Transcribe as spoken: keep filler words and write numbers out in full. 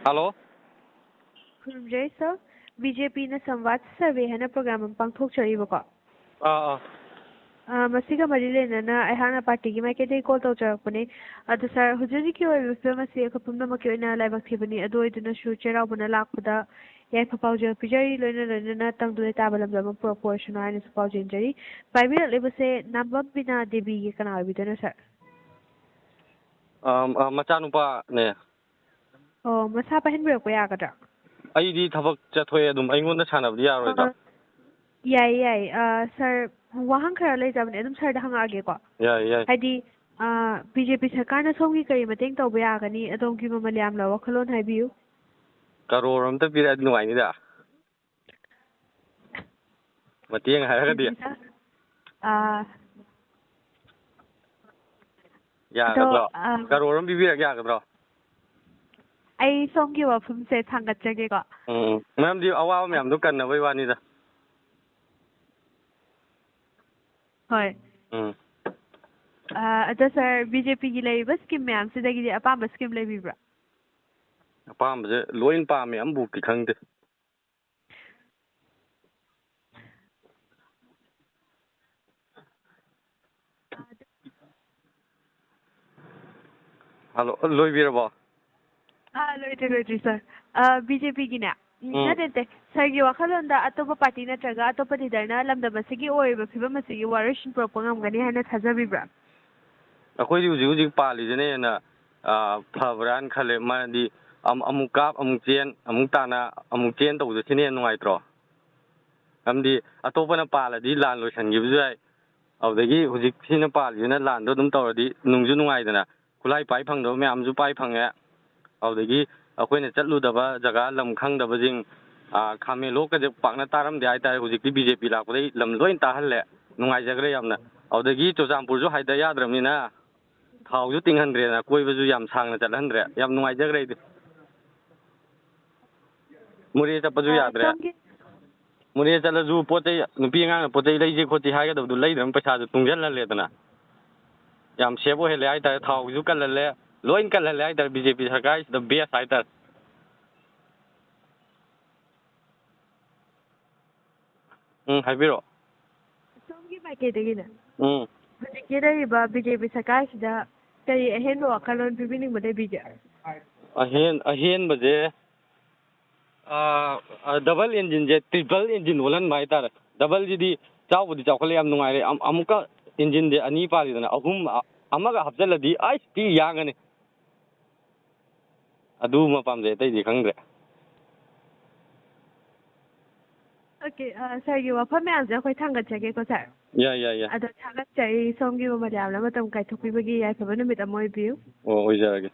Hello. ꯈꯨꯔꯨꯝꯖꯔꯤ sir. B J ꯄꯤꯅ ꯁꯝꯋꯥꯗ ꯁꯔꯚꯦ ꯍꯥꯏꯅ ꯄ꯭ꯔꯣꯒ꯭ꯔꯥꯝ ꯑꯃ ꯄꯥꯡꯊꯣꯛꯆꯔꯤꯕꯀꯣ꯫ ꯑꯥ, ꯑꯥ꯫ ꯑ, ꯃꯁꯤꯒ ꯃꯔꯤ ꯂꯩꯅꯅ ꯑꯩꯍꯥꯛꯅ ꯄꯥꯔꯇꯤꯒꯤ ꯃꯥꯏꯀꯩꯗꯒꯤ ꯀꯣꯜ ꯇꯧꯖꯔꯛꯄꯅꯦ꯫ ꯑꯗꯣ ꯁꯥꯔ, ꯍꯧꯖꯤꯛ ꯍꯧꯖꯤꯛꯀꯤ ꯑꯣꯏꯔꯤꯕ ꯐꯤꯕꯝ ꯑꯁꯤ ꯑꯩꯈꯣꯏ ꯄꯨꯝꯅꯃꯛꯀꯤ ꯑꯣꯏꯅ ꯂꯥꯏꯕꯛ ꯊꯤꯕꯅꯤ꯫ ꯑꯗꯨ ꯑꯣꯏꯗꯨꯅꯁꯨ ꯆꯩꯔꯥꯎꯕꯅ ꯂꯥꯛꯄꯗ ꯌꯥꯏꯐ ꯄꯥꯎꯖꯦꯜ ꯄꯤꯖꯔꯤ, ꯂꯣꯏꯅ ꯂꯣꯏꯅꯅ ꯇꯪꯗꯨ ꯂꯩꯇꯥꯕ ꯂꯝꯗꯝ ꯑꯃ ꯄꯨꯔꯛꯄ ꯑꯣꯏꯔꯁꯅꯨ ꯍꯥꯏꯅꯁꯨ ꯄꯥꯎꯖꯦꯟꯖꯔꯤ꯫ ꯄꯥꯏꯕꯤꯔꯛꯂꯤꯕꯁꯦ ꯅꯥꯝꯕꯝ ꯕꯤꯅꯥ ꯗꯦꯕꯤꯒꯤ ꯀꯅꯥ ꯑꯣꯏꯕꯤꯗꯣꯏꯅꯣ ꯁꯥꯔ? ꯑ, ꯑ, ꯃꯆꯥꯅꯨꯄꯥꯅꯦ꯫ ꯑꯣ, ꯃꯁꯥ ꯄꯥꯏꯍꯟꯕꯤꯔꯛꯄ ꯌꯥꯒꯗ꯭ꯔꯥ? ꯑꯩꯗꯤ ꯊꯕꯛ ꯆꯠꯊꯣꯛꯑꯦ ꯑꯗꯨꯝ, ꯑꯩꯉꯣꯟꯗ ꯁꯥꯟꯅꯕꯗꯤ ꯌꯥꯔꯣꯏꯗ꯭ꯔꯥ? ꯑ, ꯌꯥꯏꯌꯦ, ꯌꯥꯏꯌꯦ꯫ ꯑ, ꯁꯥꯔ, ꯋꯥꯍꯪ ꯈꯔ ꯂꯩꯖꯕꯅꯦ, ꯑꯗꯨꯝ ꯁꯥꯔꯗ ꯍꯪꯉꯛꯑꯒꯦꯀꯣ꯫ ꯌꯥꯏꯌꯦ, ꯌꯥꯏꯌꯦ꯫ ꯍꯥꯏꯗꯤ, ꯑ, ꯕꯤ ꯖꯦ ꯄꯤ ꯁꯔꯀꯥꯔꯅ ꯁꯣꯝꯒꯤ ꯀꯔꯤ ꯃꯇꯦꯡ ꯇꯧꯕ ꯌꯥꯒꯅꯤ? ꯑꯗꯣꯝꯒꯤ ꯃꯃꯜ ꯌꯥꯝꯂꯕ ꯋꯥꯈꯜꯂꯣꯟ ꯍꯥꯏꯕꯤꯌꯨ꯫ ꯀꯔꯣꯔ ꯑꯝꯇ ꯄꯤꯔꯛꯑꯗꯤ ꯅꯨꯡꯉꯥꯏꯅꯤꯗ꯫ ꯃꯇꯦꯡ ꯍꯥꯏꯔꯒꯗꯤ꯫ ꯁꯥꯔ, ꯑ, ꯌꯥꯒꯗ꯭ꯔꯣ? ꯑꯗꯣ, ꯑ, ꯀꯔꯣꯔ ꯑꯃ ꯄꯤꯕꯤꯔꯛ ꯌꯥꯒꯗ꯭ꯔꯣ? ꯑꯩ ꯁꯣꯝꯒꯤ ꯋꯥꯐꯝꯁꯦ ꯊꯥꯡꯒꯠꯆꯒꯦꯀꯣ꯫ ꯎꯝ, ꯎꯝ꯫ ꯃꯔꯝꯗꯤ ꯑꯋꯥꯕ ꯃꯌꯥꯝꯗꯣ ꯀꯟꯅꯕꯩ ꯋꯥꯅꯤꯗ꯫ ꯍꯣꯏ꯫ ꯎꯝ꯫ ꯑ, ꯑꯗꯣ ꯁꯥꯔ, ꯕꯤ ꯖꯦ ꯄꯤꯒꯤ ꯂꯩꯔꯤꯕ ꯁ꯭ꯀꯤꯝ ꯃꯌꯥꯝꯁꯤꯗꯒꯤꯗꯤ ꯑꯄꯥꯝꯕ ꯁ꯭ꯀꯤꯝ ꯂꯩꯕꯤꯕ꯭ꯔꯥ? ꯑꯄꯥꯝꯕꯁꯦ ꯂꯣꯏ ꯄꯥꯝꯃꯦ, ꯑꯃꯕꯨꯛꯇꯤ ꯈꯪꯗꯦ꯫ ꯍꯜꯂꯣ, ꯂꯣꯏꯕꯤꯔꯕꯣ? ꯑꯥ, ꯂꯣꯏꯗ꯭ꯔꯤ, ꯂꯣꯏꯗ꯭ꯔꯤ, ꯁꯥꯔ꯫ ꯑꯥ, ꯕꯤ ꯖꯦ ꯄꯤꯒꯤꯅꯦ? ꯎꯝ, ꯎꯝ꯫ ꯅꯠꯇꯦ, ꯅꯠꯇꯦ꯫ ꯁꯥꯔꯒꯤ ꯋꯥꯈꯜꯂꯣꯟꯗ ꯑꯇꯣꯞꯄ ꯄꯥꯔꯇꯤ ꯅꯠꯇ꯭ꯔꯒ ꯑꯇꯣꯞꯄ ꯂꯤꯗꯔꯅ ꯂꯝꯗꯝ ꯑꯁꯤꯒꯤ ꯑꯣꯏꯔꯤꯕ ꯐꯤꯕꯝ ꯑꯁꯤꯒꯤ ꯋꯥꯔꯣꯏꯁꯤꯟ ꯄꯨꯔꯛꯄ ꯉꯝꯒꯅꯤ ꯍꯥꯏꯅ ꯊꯥꯖꯕꯤꯕ꯭ꯔꯥ? ꯑꯩꯈꯣꯏꯗꯤ ꯍꯧꯖꯤꯛ ꯍꯧꯖꯤꯛ ꯄꯥꯜꯂꯤꯁꯤꯅ ꯍꯦꯟꯅ, ꯑꯥ, ꯐꯕ꯭ꯔꯥꯅ ꯈꯜꯂꯦ꯫ ꯃꯔꯝꯗꯤ ꯑꯝ-, ꯑꯃꯨꯛ ꯀꯥꯞ, ꯑꯃꯨꯛ ꯆꯦꯟ, ꯑꯃꯨꯛ ꯇꯥꯅ, ꯑꯃꯨꯛ ꯆꯦꯟ ꯇꯧꯕꯗꯣ ꯁꯤꯅ ꯍꯦꯟꯅ ꯅꯨꯡꯉꯥꯏꯇ꯭ꯔꯣ? ꯃꯔꯝꯗꯤ ꯑꯇꯣꯞꯄꯅ ꯄꯥꯜꯂꯗꯤ ꯂꯥꯟ ꯂꯣꯏꯁꯤꯟꯈꯤꯕꯁꯨ ꯌꯥꯏ꯫ ꯑꯗꯨꯗꯒꯤ ꯍꯧꯖꯤꯛ ꯁꯤꯅ ꯄꯥꯜꯂꯤꯁꯤꯅ ꯂꯥꯟꯗꯣ ꯑꯗꯨꯝ ꯇꯧꯔꯗꯤ ꯅꯨꯡꯁꯨ ꯅꯨꯡꯉꯥꯏꯗꯅ꯫ ꯈꯨꯠꯂꯥꯏ ꯄꯥꯏ ꯐꯪꯗꯕ ꯃꯌꯥꯝꯁꯨ ꯄꯥꯏ ꯐꯪꯉꯦ꯫ ꯑꯗꯨꯗꯒꯤ ꯑꯩꯈꯣꯏꯅ ꯆꯠꯂꯨꯗꯕ ꯖꯒꯥ, ꯂꯝ ꯈꯪꯗꯕꯁꯤꯡ, ꯑꯥ, ꯈꯥꯃꯦꯟꯂꯣꯛꯀꯁꯦ ꯄꯥꯛꯅ ꯇꯥꯔꯝꯗꯦ ꯍꯥꯏꯇꯥꯔꯦ꯫ ꯍꯧꯖꯤꯛꯇꯤ ꯕꯤ ꯖꯦ ꯄꯤ ꯂꯥꯛꯄꯗꯒꯤ ꯂꯝ ꯂꯣꯏ ꯇꯥꯍꯜꯂꯦ꯫ ꯅꯨꯡꯉꯥꯏꯖꯈ꯭ꯔꯦ ꯌꯥꯝꯅ꯫ ꯑꯗꯨꯗꯒꯤ ꯆꯨꯔꯆꯥꯟꯄꯨꯔꯁꯨ ꯍꯥꯏꯗ ꯌꯥꯗ꯭ꯔꯕꯅꯤꯅ ꯊꯥꯎꯁꯨ ꯇꯤꯡꯍꯟꯗ꯭ꯔꯦꯗꯅ, ꯀꯣꯏꯕꯁꯨ ꯌꯥꯝ ꯁꯥꯡꯅ ꯆꯠꯍꯟꯗ꯭ꯔꯦ꯫ ꯌꯥꯝ ꯅꯨꯡꯉꯥꯏꯖꯈ꯭ꯔꯦ ꯑꯩꯗꯤ꯫ ꯃꯣꯔꯦ ꯆꯠꯄꯁꯨ ꯑꯥ, ꯌꯥꯗ꯭ꯔꯦ꯫ ꯁꯣꯝꯒꯤ ꯃꯣꯔꯦ ꯆꯠꯂꯁꯨ ꯄꯣꯠ ꯆꯩ, ꯅꯨꯄꯤ ꯑꯉꯥꯡꯅ ꯄꯣꯠ ꯆꯩ ꯂꯩꯁꯤ ꯈꯣꯠꯁꯤ ꯍꯥꯏꯒꯗꯕꯗꯨ ꯂꯩꯗ꯭ꯔꯕꯅꯤꯅ ꯄꯩꯁꯥꯁꯨ ꯇꯨꯡꯁꯤꯜꯍꯜꯂꯦꯗꯅ꯫ ꯌꯥꯝ ꯁꯦꯐ ꯑꯣꯏꯍꯜꯂꯦ ꯍꯥꯏꯇꯥꯔꯦ꯫ ꯊꯥꯎꯒꯤꯁꯨ ꯀꯜꯍꯜꯂꯦ, ꯂꯣꯏꯅ ꯀꯜꯍꯜꯂꯦ ꯍꯥꯏꯇꯥꯔꯦ꯫ ꯕꯤ ꯖꯦ ꯄꯤ ꯁꯔꯀꯥꯔꯁꯤꯗ ꯕꯦꯁ ꯍꯥꯏꯇꯥꯔꯦ꯫ ꯎꯝ, ꯍꯥꯏꯕꯤꯔꯛꯑꯣ꯫ ꯁꯣꯝꯒꯤ ꯃꯥꯏꯀꯩꯗꯒꯤꯅꯦ ꯎꯝ꯫ ꯍꯧꯖꯤꯛꯀꯤ ꯂꯩꯔꯤꯕ ꯕꯤ ꯖꯦ ꯄꯤ ꯁꯔꯀꯥꯔꯁꯤꯗ ꯀꯔꯤ ꯑꯍꯦꯟꯕ ꯋꯥꯈꯜꯂꯣꯟ ꯄꯤꯕꯤꯅꯤꯡꯕ ꯂꯩꯕꯤꯒꯦ? ꯑꯍꯦꯟ ꯑꯍꯦꯟꯕꯁꯦ, ꯑꯥ, ꯑꯥ, ꯗꯕꯜ ꯏꯟꯖꯤꯟꯁꯦ ꯇ꯭ꯔꯤꯄꯜ ꯏꯟꯖꯤꯟ ꯑꯣꯜꯍꯟꯕ ꯍꯥꯏꯇꯥꯔꯦ꯫ ꯗꯕꯜꯁꯤꯗꯤ ꯆꯥꯎꯕꯨꯗꯤ ꯆꯥꯎꯈꯠꯂꯦ, ꯌꯥꯝ ꯅꯨꯡꯉꯥꯏꯔꯦ꯫ ꯑꯝ-, ꯑꯃꯨꯛꯀ ꯏꯟꯖꯤꯟꯁꯦ ꯑꯅꯤ ꯄꯥꯜꯂꯤꯗꯅ, ꯑꯍꯨꯝ, ꯑ-, ꯑꯃꯒ ꯍꯥꯞꯆꯤꯜꯂꯗꯤ ꯑꯩꯁ ꯊꯤ ꯌꯥꯡꯉꯅꯤ꯫ ꯑꯗꯨꯃ ꯄꯥꯝꯖꯩ, ꯑꯇꯩꯗꯤ ꯈꯪꯗ꯭ꯔꯦ꯫ ꯑꯣꯀꯦ, ꯁꯥꯔꯒꯤ ꯋꯥꯐꯝ ꯃꯌꯥꯝꯁꯦ ꯑꯩꯈꯣꯏ ꯊꯥꯡꯒꯠꯆꯒꯦꯀꯣ, ꯁꯥꯔ꯫ ꯌꯥꯏ, ꯌꯥꯏ, ꯌꯥꯏ꯫ ꯑꯗꯣ ꯊꯥꯒꯠꯆꯔꯤ, ꯁꯣꯝꯒꯤ ꯃꯃꯜ ꯌꯥꯝꯅ ꯃꯇꯝ ꯀꯥꯏꯊꯣꯛꯄꯤꯕꯒꯤ꯫ ꯌꯥꯏꯐꯕ ꯅꯨꯃꯤꯠ ꯑꯃ ꯑꯣꯏꯕꯤꯌꯨ꯫ ꯑꯣ, ꯑꯣꯏꯖꯔꯒꯦ꯫